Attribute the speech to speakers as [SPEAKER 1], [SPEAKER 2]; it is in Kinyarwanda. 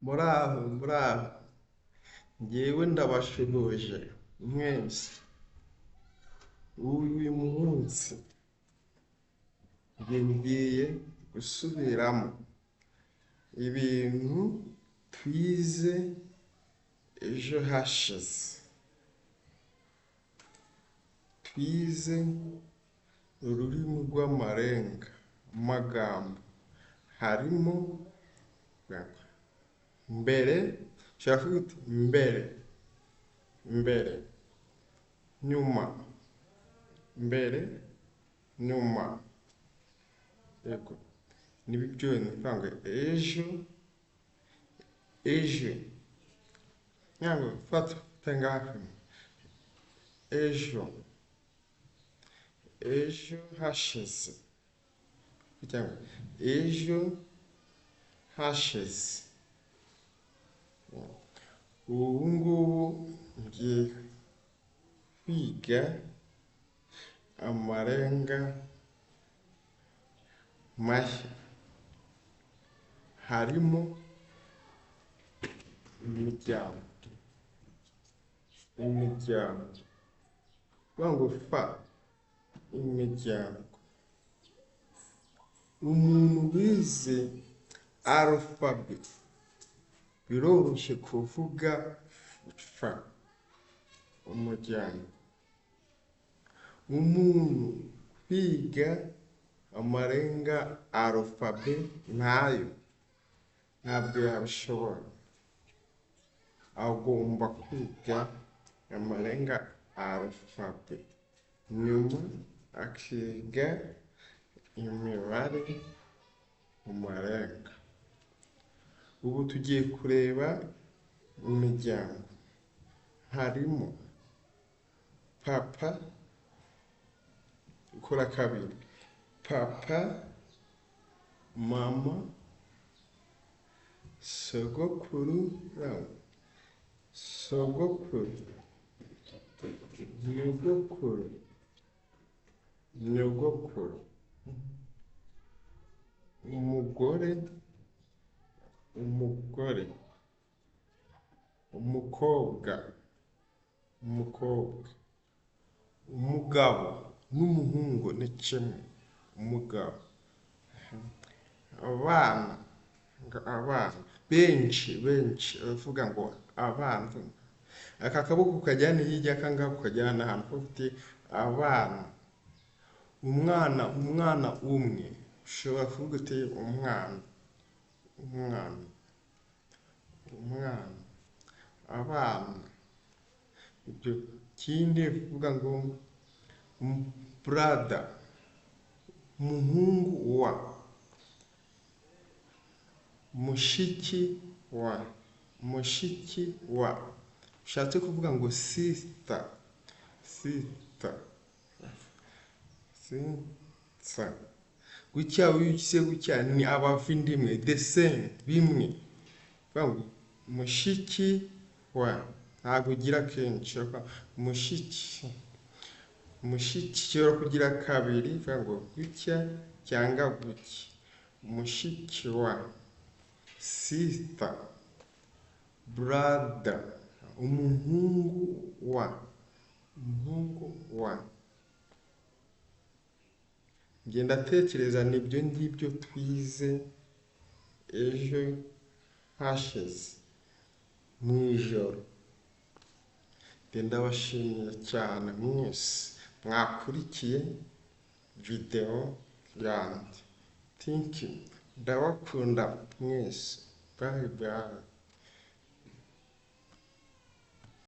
[SPEAKER 1] Muraho muraho, njyewe ndabashuhuje mwese, uyu munsi njye ngiye gusubiramo ibintu twize ejo hashize, twize ururimi rw'amarenga, amagambo harimo mbere, ushobora kuvuga uti mbere, mbere, nyuma, mbere, nyuma, yego nibyo ni ukuvuga ngo ejo, ejo, ntabwo fata ngaha, ejo, ejo hashize, ejo hashize, ubu ngubu ngiye kwiga amarenga mashya, harimo imiryango, imiryango, kuvuga ngo fa imiryango, umuntu wize alphabet biroroshye kuvuga fa umuryango, umuntu kwiga amarenga alphabet ntayo ntabwo yabishobora, agomba kwiga amarenga alphabet, nyuma akiga imibare mu marenga. Ubu tugiye kureba imiryango, harimo papa ukora kabiri, papa, mama, sogokuru, sogokuru, nyogokuru, nyogokuru, umugore, umugore, umukobwa, umukobwa, umugabo n'umuhungu ni kimwe, umugabo, abana, abana benshi benshi baravuga ngo abana, aka kaboko kajyana hirya aka ngaka ukajyana ahantu ufite abana, umwana, umwana umwe, ushobora kuvuga uti umwana, umwana, umwana, abana, ibyo ikindi kuvuga ngo brother, umuhungu wa, mushiki wa, mushiki wa, ushatse kuvuga ngo sister, sister, sister, gutya wise gutya ni abavandimwe, the same, bimwe, kuvuga ngo mushiki wa, ntabwo ugira kenshi, mushiki, mushiki ushobora kugira kabiri, kuvuga ngo gutya cyangwa gutya, mushiki wa, sister, brother, umuhungu wa, umuhungu wa, njye ndatekereza nibyo ngibyo twize ejo hashize mu ijoro, njye ndabashimiye cyane mwese mwakurikiye videwo yanjye, thank you, ndabakunda mwese, bye bye.